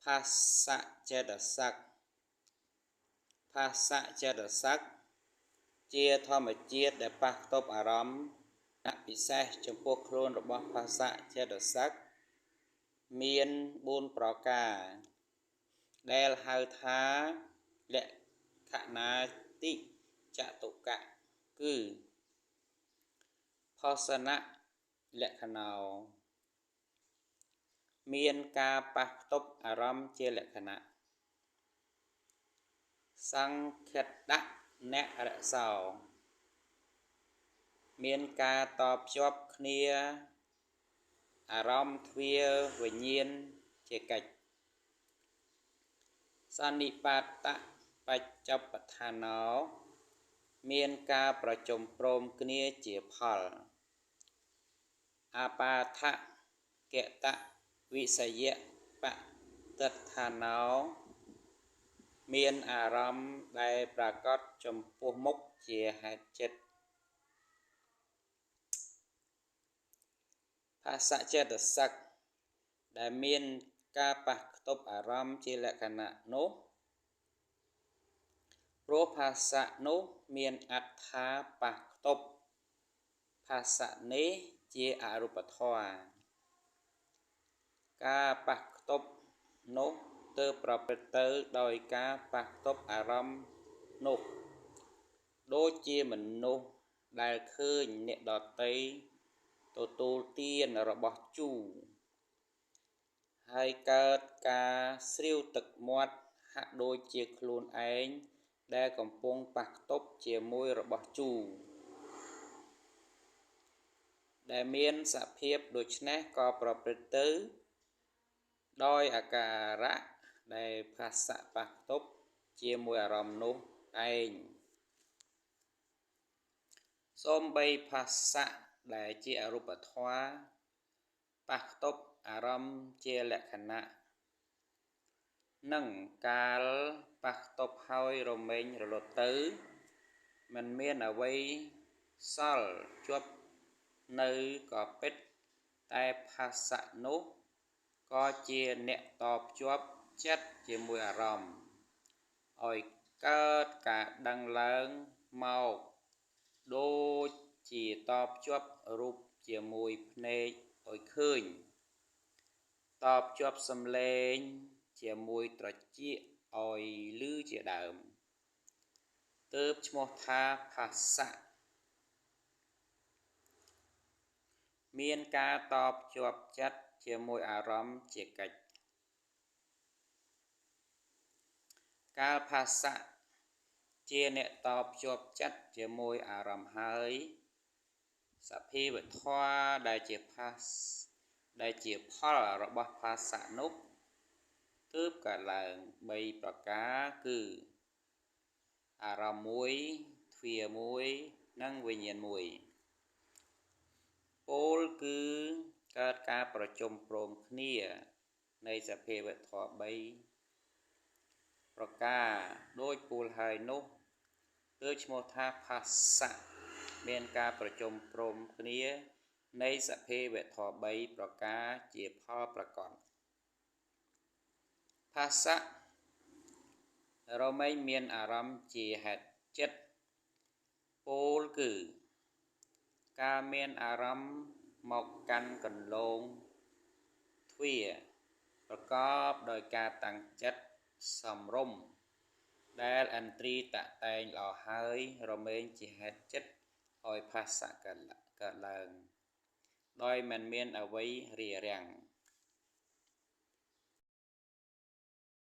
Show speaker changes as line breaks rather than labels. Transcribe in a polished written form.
ផាសៈចេតសិកផាសៈចេតសិកជាធម្មជាតិដែលប៉ះខ្ទប់អារម្មណ៍ពិសេសចំពោះខ្លួនរបស់ផាសៈចេតសិកមាន4ប្រការដែលហៅថាលក្ខណាតិចតុកៈគឺផសនៈលក្ខណោមានការប៉ះខ្ទប់អារម្មណ៍ជាលក្ខណៈសង្ខិតនរសោមានការតភ្ជាប់គ្នាអារម្មណ៍ទ្វាវិញ្ញាណជាកិច្ចសន្និបាតបច្ចបដ្ឋាណោមានការប្រជុំព្រមគ្នាជាផលអបាថកតវិសយបទដ្ឋាណោមានអារម្មណ៍ដែលប្រកបចំពោះមុខជាហេតុចិត្តផាសៈចេតសិកដែលមានការប៉ះខ្ទប់អារម្មណ៍ជាលក្ខណៈនោះព្រោះផាសៈនោះមានអត្ថាប៉ះខ្ទប់ផាសៈនេះជាអរូបធម៌ការប៉ះខ្ទប់នោះទើបប្រព្រឹត្តទៅដោយការប៉ះខ្ទប់អារម្មណ៍នោះដូចជាមនុស្សដែលឃើញអ្នកដទៃទទួលទានរបស់ជូរហើយកើតការស្រាវទឹកមាត់ហាក់ដូចជាខ្លួនឯងដែលកំពុងប៉ះខ្ទប់ជាមួយរបស់ជូរដែលមានសភាពដូច្នេះក៏ប្រព្រឹត្តទៅដោយអាការៈដែលផាសៈប៉ះខ្ទប់ជាមួយអារម្មណ៍នោះឯងសូម្បីផាសៈដែលជាអរូបធម៌ប៉ះខ្ទប់អារម្មណ៍ជាលក្ខណៈនិងកាលប៉ះខ្ទប់ហើយរមែងរលត់ទៅមិនមានអ្វីសល់ជាប់នៅក៏ពិតតែផាសៈនោះក៏ជាអ្នកតភ្ជាប់ចិត្តជាមួយអារម្មណ៍ឲ្យកើតការដឹងឡើងមកដូចជាតភ្ជាប់រូបជាមួយភ្នែកឲ្យឃើញតភ្ជាប់សំឡេងជាមួយត្រចៀកឲ្យឮជាដើមទើបឈ្មោះថាផាសៈមានការតភ្ជាប់ចិត្តជាមួយអារម្មណ៍ជាកិច្ចកាលផាសៈជាអ្នកតភ្ជាប់ចិត្តជាមួយអារម្មណ៍ហើយសភាវធម៌ដែលជាផាសដែលជាផលរបស់ផាសៈនោះទើបកើតឡើង3ប្រការគឺអារម្មណ៍មួយទ្វាមួយនិងវិញ្ញាណមួយពោលគឺកើតការប្រជុំព្រមគ្នានៃសភាវធម៌3ប្រការដោយពូលហើយនោះទើបឈ្មោះថាផាសៈមានការប្រជុំព្រមគ្នានៃសភាវធម៌3ប្រការជាផលប្រកបផាសៈរមែងមានអារម្មណ៍ជាហេតុចិត្តពោលគឺការមានអារម្មណ៍មកកាន់កន្លងទ្វាប្រកបដោយការតាំងចិត្តសមរម្យដែលឥន្ទ្រីតតែងល្អហើយរមែងជាហេតុចិត្តឲ្យផាសៈកើតឡើងដោយមិនមានអ្វីរារាំង